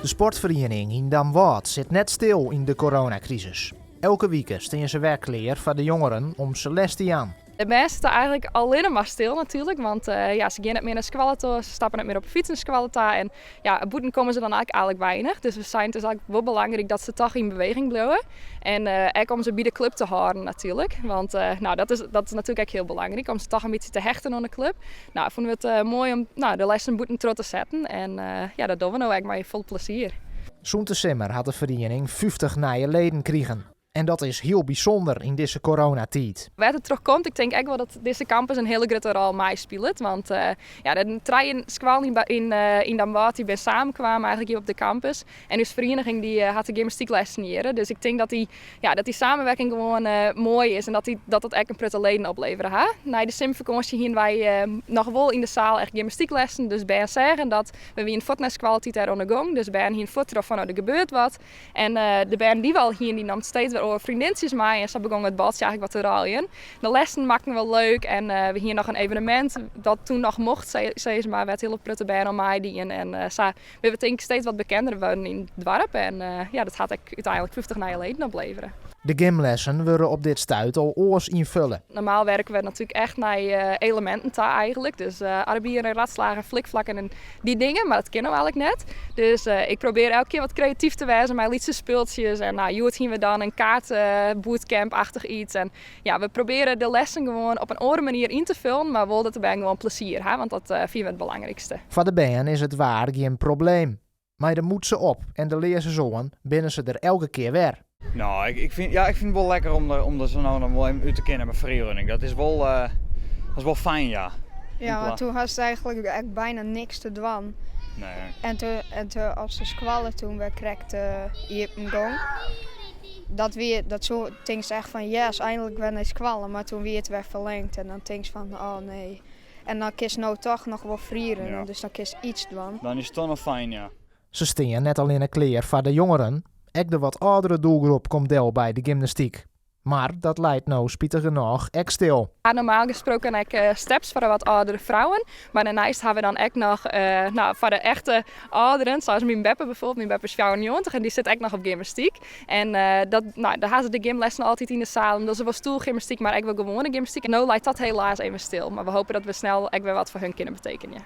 De sportferiening yn Damwâld sit net stil yn de coronakrisis. Elke wike stean se wer klear foar de jongeren om se les te jaan. De bern sitte eigenlik allinne mar stil natuerlik, want ja, se gean net mear nei skoalle ta, se stappe net mear op 'e fyts nei skoalle ta en ja, bûten komme se dan eigenlik weinich. Dus we seinen it is eigenlik wol belangryk dat se toch yn beweging bliuwe. En ek om se by de klup te hâlden natuerlik, want no, dat is natuerlik ek hiel belangryk om se toch in bytsje te hechten oan de klup. No, fûnen we it moai om no, de lessen bûten troch te setten en ja, dat dogge we no ek mei fol plezier. Sûnt de simmer hat de feriening 50 nije leden krigen. En dat is hiel bysûnder yn dizze coronatiid. Wêr't it troch komt, ik tink ek wol dat dizze campus in hiele grutte rol meispilet. Want ja, de trije skoallen yn Damwâld dy binne samenkwamen eigenlik hjir op de campus. En ús ferieniging dy hat de gymnastyklessen hjir. Dus ik tink dat dy, ja, dat dy samenwerking gewoan moai is en dat dy, dat dat ek in protte leden oplevere ha. Nei de simmerfakânsje hiene wy noch wol yn de saal echt gymnastyklessen. Dus bern seagen dat we wiene fuort nei skoaltiid dêr oan de gong. Dus bern hiene fuort troch fan no, der gebeurt wat. En de bern dy't we al hiene, dy namen steeds wer oare freondintsjes mei. En sa begong it baltsje eigenlik wat te rôljen. De lessen makken we leuk en we hiene noch in evenemint dat toen noch mocht, sis mar, wêr't hiele protte bern oan meidienen. En sa binne we tink ik steeds wat bekender wurden yn it doarp. En ja, dat hat ek úteinlik 50 nije leden oplevere. De gymlessen wurde op dit stuit al oars ynfolle. Normaal werke we natuerlik echt nei eleminten ta eigenlik. Dus arabieren, radslagen, flikflakken en dy dingen, mar dat kin no eigenlik net. Dus ik probearje elke kear wat kreatyf te wêzen mei lytse spultsjes. En no, hjoed hiene we dan in kaart bootcamp-achtich yts. En ja, we probearje de lessen gewoan op in oare manier yn te fullen, mar wol dat de bern gewoan plezier ha, want dat fine we it belangrykste. Foar de bern is it waar gjin probleem. Mei de mûtse op en de learzens oan binne se der elke kear wer. No, ik fyn, ja, ik fyn it wol lekker om der sa no en dan wol even út te kinnen mei freerunning. Dat is wol, dat is wol fijn, ja. Ja, want toen hast eigenlik ek byna niks te dwaan. Nee. En toen, as de skoalle toen wer krekt iepen gong, dat wie, dat soe, tinkst echt fan yes, eindelijk wer nei skoalle. Mar toen wie it wer ferlingd en dan tinkst fan oh nee. En dan kinst no toch noch wol freerunnen, Ja. dus dan kinst yts dwaan. Dan is it toch noch fijn, ja. Se stean net allinne klear foar de jongeren, ek de wat âldere doelgroep komt del by de gymnastyk. Mar dat leit no spitigernôch ek stil. Ha normaal gesproken ek steps foar de wat âldere frouwen. Mar dêrneist ha we dan ek noch no, foar de echte âlderen, sa as myn beppe bijvoorbeeld. Myn beppe is 94 en dy sit ek noch op gymnastyk. En dat, no, dêr ha se de gymlessen altyd yn de saal. Dat is wol stoelgymnastyk, mar ek wol gewoane gymnastyk. En no leit dat helaas even stil. Mar we hoopje dat we snel ek wer wat foar hun kinne betekenje.